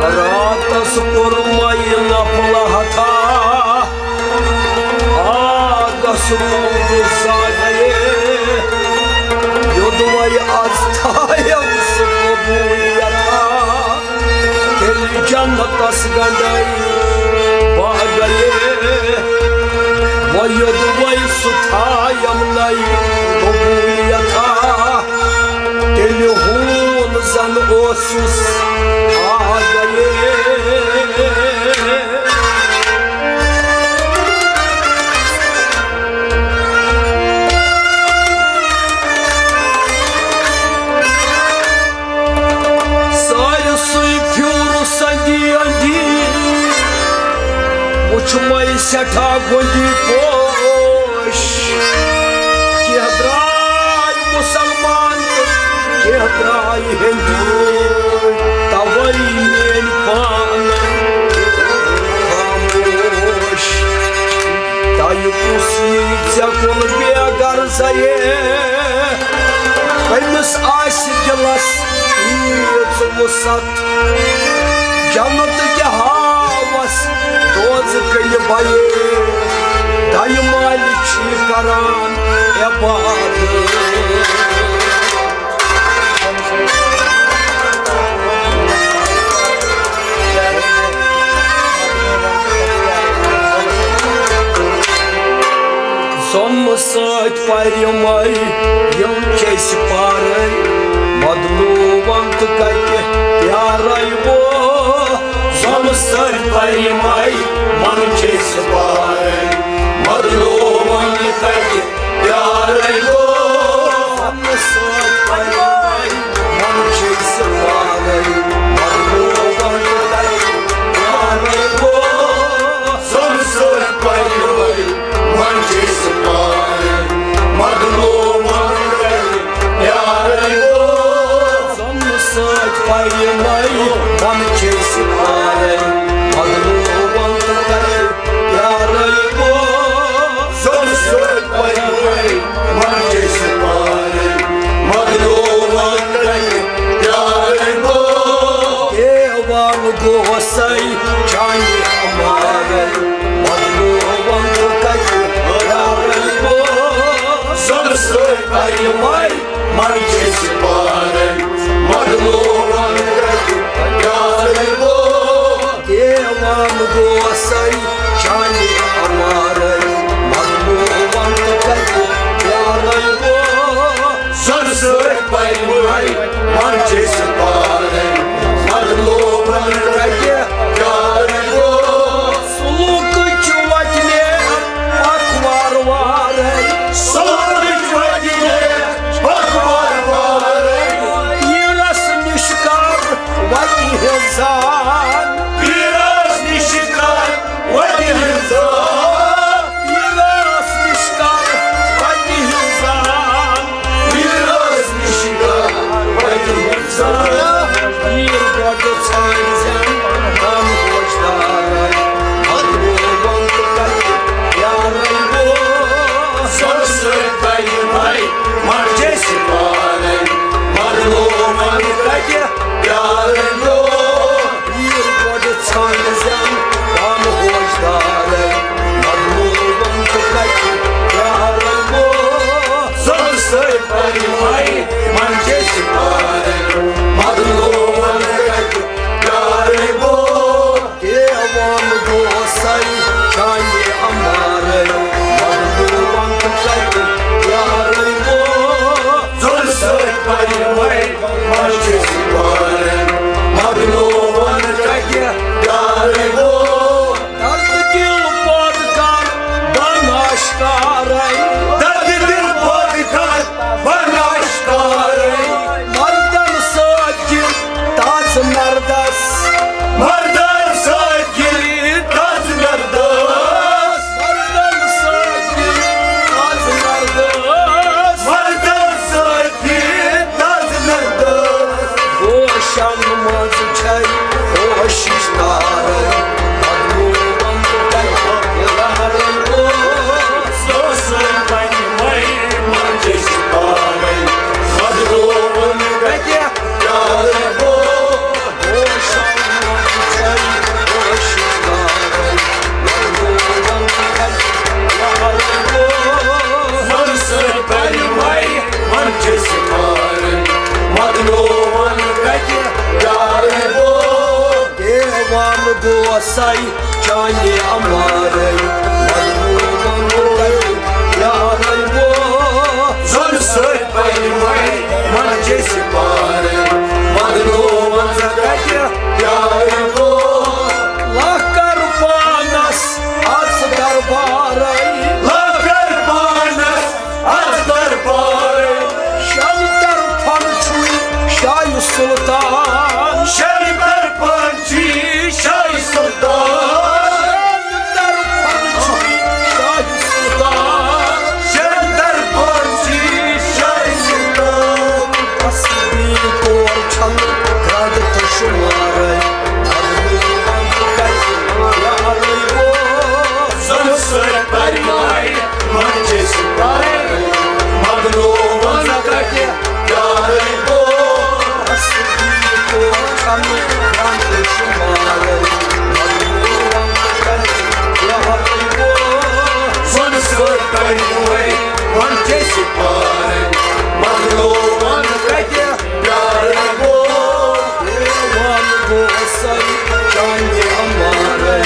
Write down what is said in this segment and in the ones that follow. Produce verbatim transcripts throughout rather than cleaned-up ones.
راتس کوٚر مَے نفلہٕ ہتھا، آ گژھٕ روٗدُس زاگے۔ یوٚدوَے از تھایم سُہ قبوٗلیتا، تیٚلہِ جنتس گنڈے باگے۔ وۄنۍ یوٚدوَے سُہ تھایم نَے قبوٗلیتا، تیٚلہِ ہوٗن زن اوسُس آگے۔ سارسٕے پھیوٗر سندی اندی، وُچھ مَے سٮ۪ٹھاہ گۄنٛدی پوش۔ کینٛہہ درٛاے مُسلمان تہٕ کینٛہہ درٛاے ہندو، توے میٲنۍ پان خاموش۔ دَیہِ کُس یی ژےٚ کُن بے غرضے، کٔمِس آسہِ دِلس ییٖژ وُسعت؟ جنت کہِ ہاوس دوزٕ کٔلۍ بَیے، دَیہِ مالہِ چھی کران عبادت۔ زوٚمہٕ سۭتۍ پرِ مَے یِم چیٚسۍ پارے، مظلومن تہٕ کتہِ پیارے بہٕ۔ زوٚمہٕ سۭتۍ پرِ مَے یِم چیٚسۍ پارے، مظلومن تہٕ کتہِ پیارے بہٕ۔ زوٚمہٕ سۭتۍ پرِ مَے یِم چیٚسۍ پارے، مظلومن تہٕ کتہِ پیارے بہٕ۔ زوٚمہٕ سۭتۍ پرِ مَے یِم چیٚسۍ پارے، مظلومن تہٕ کتہِ پیارے بہٕ۔ زوٚمہٕ سۭتۍ پرِ مَے یِم چیٚسۍ پارے، مظلومن تہٕ کتہِ پیارے بہٕ۔ زوٚمہٕ سۭتۍ پرِ مَے یِم چیٚسۍ پارے، مظلومن تہٕ کتہِ پیارے بہٕ۔ دیوان گوسے چانہِ امارے، مظلومن تہٕ کتہِ پیارے بہٕ۔ زوٚمہٕ سۭتۍ پرِ مَے یِم چیٚسۍ پارے، مظلومن تہٕ کتہِ پیارے بہٕ۔ دیوان گوسے چانہِ امارے، مظلومن تہٕ کتہِ پیارے بہٕ۔ زوٚمہٕ سۭتۍ پرِ مَے یِم چیٚسۍ پارے، مظلومن تہٕ کتہِ پیارے بہٕ۔ سلوکٕچ وتہِ مےٚ پکھ وارٕ وارے۔ سلوکٕچ وتہِ مےٚ پکھ وارٕ وارے۔ پیٖرس نِش کر وتہِ ہٕنٛز زان۔ پیٖرس نِش کر وتہِ ہٕنٛز زان۔ پیٖرس نِش کر وتہِ ہٕنٛز زان۔ پیٖرس نِش کر وتہِ ہٕنٛز زان۔ پیٖر گۄڈٕ ژھانٛڈزٮ۪ن پانہٕ گوشدارے، مظلومن تہٕ کتہِ پیارے بہٕ۔ زوٚمہٕ سۭتۍ پرِ مَے یِم چیٚسۍ پارے، مظلومن تہٕ کتہِ پیارے بہٕ۔ پیٖر گوسے چانہِ امارے، مظلومن تتہِ پیارے گوس۔ زن سۭتۍ پرِ وۄنۍ منجہِ سپارے، مظلومن تتہِ پیارے گوس۔ لکر پانس اژ دربارے، لکر پانس اژ دربارے۔ شیٚن طرفن چھُے شاہ سلطان، شیٚن طرفن چھُے شاہ سلطان۔ شیٚن طرفن چھُے شاہ سلطان، شیٚن طرفن چھُے شاہ سلطان۔ تصدیق اور چھن گرد تہٕ شمارے، مظلومن کتہِ پیارے گوس۔ زن سۭتۍ پرِ وۄنۍ منجہِ سپارے، مظلومن کتہِ پیارے گوس۔ تصدیق اور چھن گرد تہٕ شمارے، مظلومن کتہِ پیارے گوس۔ زن سۭتۍ پرِ وۄنۍ منجہِ سپارے، مظلومن کتہِ پیارے گوس۔ دیوان گوسے چانہِ امارے،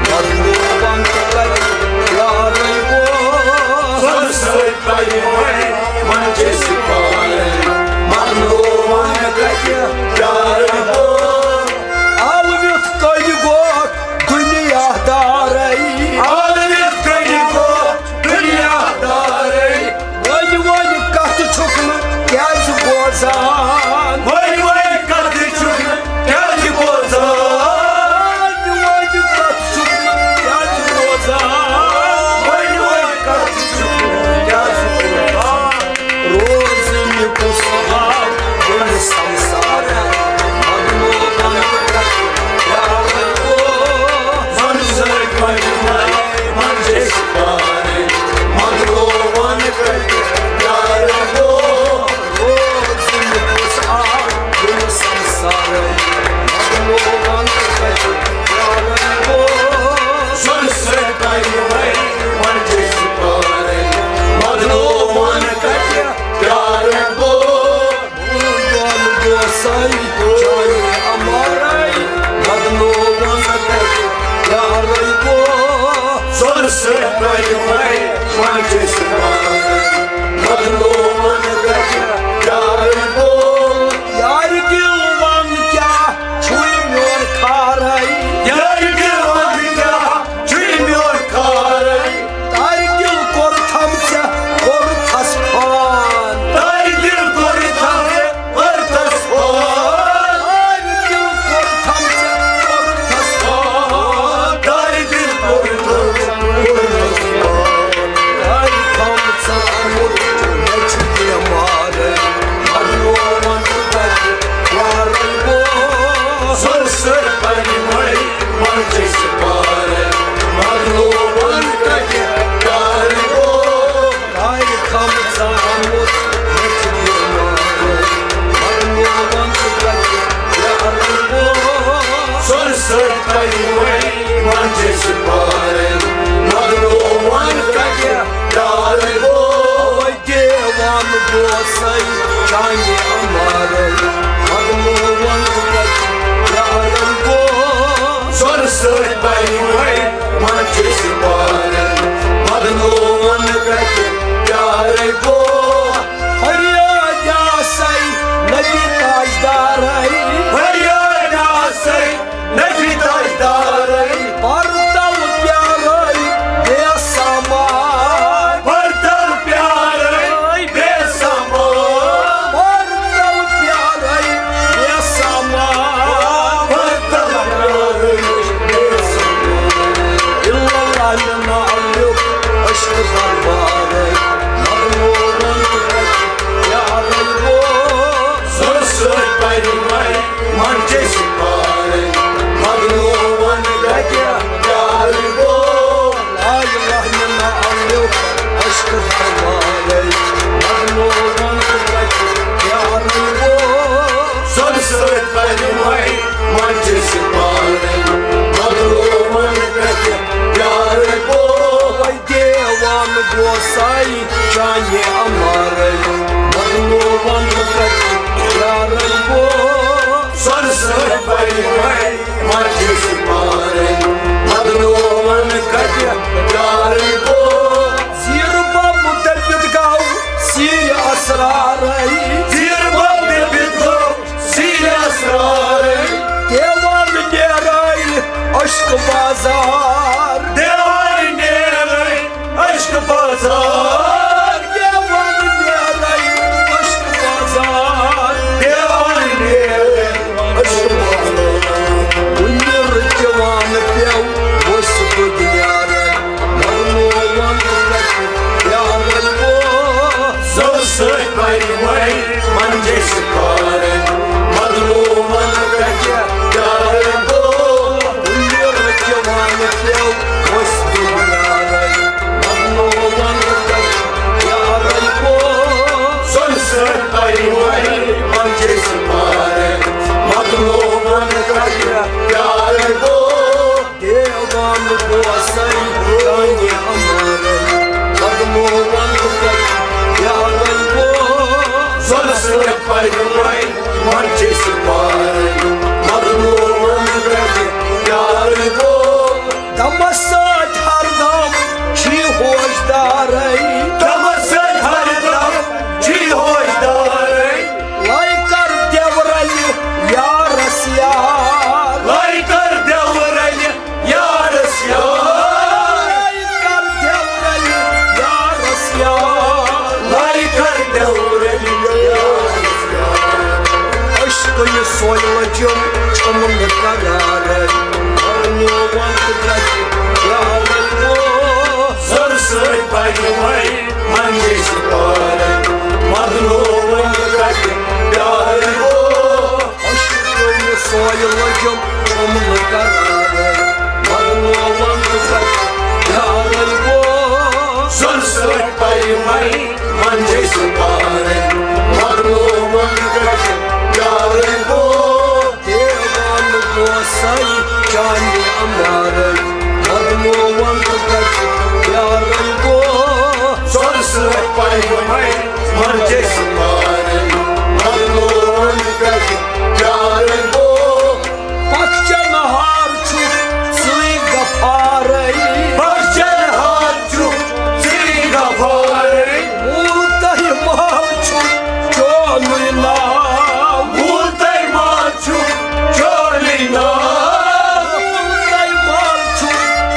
مظلومن کتہِ پیارے گوس۔ زن سۭتۍ پرِ وۄنۍ منجہِ سپارے، مظلومن کتہِ پیارے گوس۔ الوِتھ کٔلۍ گوکھ دُنیا دارے، الوِتھ کٔلۍ گوکھ دُنیا دارے۔ وۄنۍ وۄنۍ کتھ چھُکھ نہٕ کیازِ بوزان؟ وۄنۍ وۄنۍ کتھ چھُکھ نہٕ کیازِ بوزان؟ وۄنۍ وۄنۍ کتھ چھُکھ نہٕ کیازِ بوزان؟ وۄنۍ وۄنۍ کتھ چھُکھ نہٕ کیازِ بوزان؟ روزنہِ کُس حال وُنہِ سمسار، مظلومن کتہِ پیارے گوس۔ زن سۭتۍ پرِ وۄنۍ منجہِ سپارے، مظلومن کتہِ پیارے گوس۔ روزنہِ کُس حال وُنہِ سمسار، مظلومن کتہِ پیارے گوس۔ زن سۭتۍ پرِ وۄنۍ منجہِ سپارے، مظلومن کتہِ پیارے گوس۔ دون گوسے چانہِ امارے، مظلومن کتہِ پیارے گوس۔ زن سۭتۍ پرِ وۄنۍ منجہِ سپارے، مظلومن کتہِ پیارے گوس۔ یارِ دِل ون کیاہ چھُے میون خارے، یارِ دِل ون کیاہ چھُے میون خارے۔ تارِ دِل کوٚرتھم ژےٚ کوٚرتھس فون، تارِ دِل کوٚرتھم ژےٚ کوٚرتھس فون۔ تارِ دِل کوٚرتھم ژےٚ کوٚرتھس فون، تارِ دِل کوٚرتھم ژےٚ کوٚرتھس فون۔ تارِ تھم ژٕ آمُت مےٚ چھُ بیمار، مظلومن تتہِ پیارے گوس۔ زن سۭتۍ پرِ وۄنۍ منجہِ سپارے، مظلومن کتہِ پیارے گوس۔ تارِ تھم ژٕ آمُت مےٚ چھُ بیمار، مظلومن کتہِ پیارے گوس۔ زن سۭتۍ پرِ وۄنۍ منجہِ سپارے، مظلومن کتہِ پیارے گوس۔ دیوان گوسے چانہِ امارے، مظلومن کتہِ پیارے گوس۔ زن سۭتۍ پرِ وۄنۍ منجہِ سپارے، مظلومن کتہِ پیارے گوس۔ فریاد آسے نبی تاجدارے، فریاد آسے نبی تاجدارے۔ پرتل پیارے بے سامان، پرتل پیارے بے سامان۔ پرتل پیارے بازار دیوان نیرے عشق بازار، دیوان نیرے عشق بازار، دیوان نیرے عشق بازار۔ کُنہِ رٕژِ وانہٕ پیوٚو وُسہٕ بہٕ نیرے، مگر نوو وَنہٕ کَتہِ پیارے گوٚو۔ زُلہٕ سۭتۍ پَرِ وۄنۍ منجہِ سِپارے، مگر نوو وَنہٕ کَتہِ پیارے گوٚو۔ کُنہِ رٕژِ وانہٕ پیوٚو وُسہٕ بہٕ نیرے، مگر نوو وَنہٕ کَتہِ پیارے گوٚو۔ زُلہٕ سۭتۍ پَرِ وۄنۍ منجہِ سِپارے، مگر نوو وَنہٕ کَتہِ پیارے گوٚو۔ دیوان گوسے چانہِ امارے، مگر نوو وَنہٕ کَتہِ پیارے گوٚو۔ زُلہٕ سۭتۍ پَرِ وۄنۍ منجہِ سِپارے، مگر نوو وَنہٕ کَتہِ پیارے گوٚو۔ دمس سۭتۍ ہردم چھی ہوشدارے، دمس سۭتۍ ہردم چھی ہوشدارے۔ لے کر دیورلہِ یارس یار، لے کر دیورلہِ یارس یار، لے کر دیورلہِ یارس یار، لے کر دیورلہِ یارس یار۔ عشقٕے سۄے لٔجِم چھُم نہٕ قرارے، پرنووَن تہٕ کَتہِ پیارے گوٚو۔ زُلہٕ سۭتۍ پَرِ وۄنۍ منجہِ سِپارے، مگر نوو وَنہٕ کَتہِ پیارے گوٚو۔ عشقٕے سۄے لٔجِم چھُم نہٕ قرارے، پرنووَن تہٕ کَتہِ پیارے گوٚو۔ زُلہٕ سۭتۍ پَرِ وۄنۍ منجہِ سِپارے، مگر نوو وَنہٕ کَتہِ پیارے گوٚو۔ دیوان گوسے چانہِ امارے، مگر نوو وَنہٕ کَتہِ پیارے گوٚو۔ زُلہٕ سۭتۍ پَرِ وۄنۍ منجہِ سِپارے، مگر نوو وَنہٕ کَتہِ پیارے گوٚو۔ پکچن ہار چھُکھ ژٕے غفارے، پکچن ہار چھُکھ ژٕے غفارے۔ موٗل تہٕ مال چھُ چونُے ناو، موٗل تہٕ مال چھُ چونُے ناو، موٗل تہٕ مال چھُ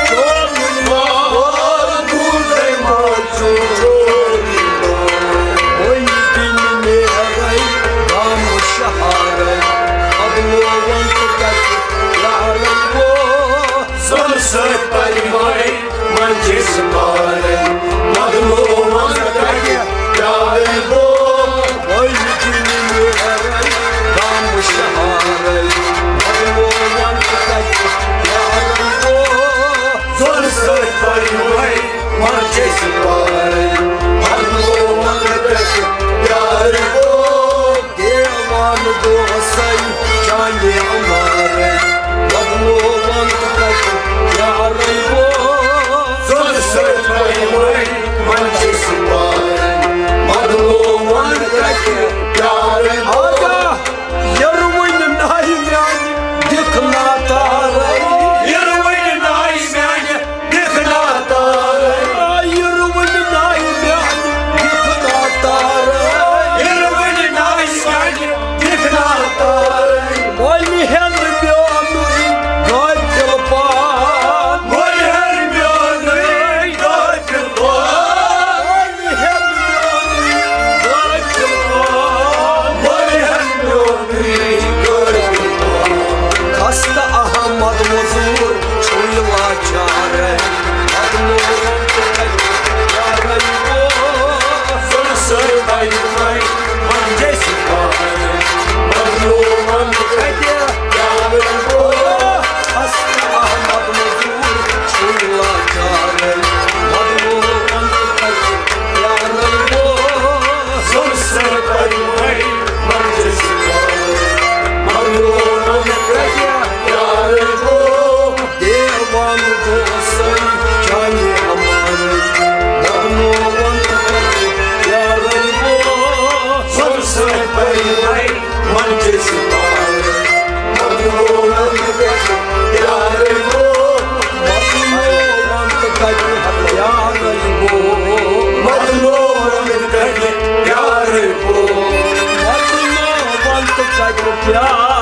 چونُے ناو، موٗل تہٕ مال چھُ چونُے ناو۔ وۄنۍ دِنہٕ نیرے گامہٕ شہارے، پرنووَن تہٕ کَتہِ پیارے گوٚو۔ زُلہٕ سۭتۍ پَرِ وۄنۍ منجہِ سِپارے، مگر نوو وَنہٕ کَتہِ پیارے گوٚو۔ وۄنۍ دِنہٕ نیرے گامہٕ شہارے، پرنووَن تہٕ کَتہِ پیارے گوٚو۔ زُلہٕ سۭتۍ پَرِ وۄنۍ منجہِ سِپارے، پرنووَن تہٕ کَتہِ پیارے گوٚو۔ دیوان گوسے چانہِ امارے، پرنووَن تہٕ کَتہِ پیارے گوٚو۔ زُلہٕ سۭتۍ پَرِ وۄنۍ منجہِ سِپارے، پرنووَن تہٕ کَتہِ پیارے گوٚو۔ آگاہ، یِروٕنۍ ناوِ میانہِ دِکھ ناتارے، یِروٕنۍ ناوِ میانہِ دِکھ ناتارے۔ آ، یِروٕنۍ ناوِ میانہِ دِکھ ناتارے، یِروٕنۍ ناوِ میانہِ دِکھ ناتارے۔ مۄلہِ ہٮ۪ن میونُے غٲفِل پان، مۄلہِ ہٮ۪ن میونُے غٲفِل پان، مۄلہِ ہٮ۪ن میونُے غٲفِل پان، مۄلہِ ہٮ۪ن میونُے غٲفِل پان۔ خستہٕ احمد مزور چھُے لاچار، پرنووَن تہٕ کَتہِ پیارے گوٚو۔ زُلہٕ سۭتۍ پَرِ وۄنۍ منجہِ سِپارے، پرنووَن تہٕ کَتہِ پیارے گوٚو۔ خستہٕ احمد مزور چھُے لاچار، پرنووَن تہٕ کَتہِ پیارے گوٚو۔ زُلہٕ سۭتۍ پَرِ وۄنۍ منجہِ سِپارے، پرنووَن تہٕ کَتہِ پیارے گوٚو۔ دیوان گوسے چانہِ امارے، پرنووَن تہٕ کَتہِ پیارے گوٚو۔ زُلہٕ سۭتۍ پَرِ وۄنۍ منجہِ سِپارے، پرنووَن تہٕ کَتہِ پیارے گوٚو۔ پرنووَن تہٕ کَتہِ پیارے گوٚو۔ پرنووَن تہٕ کَتہِ پیارے گوٚو۔ پرنووَن تہٕ کَتہِ پیارے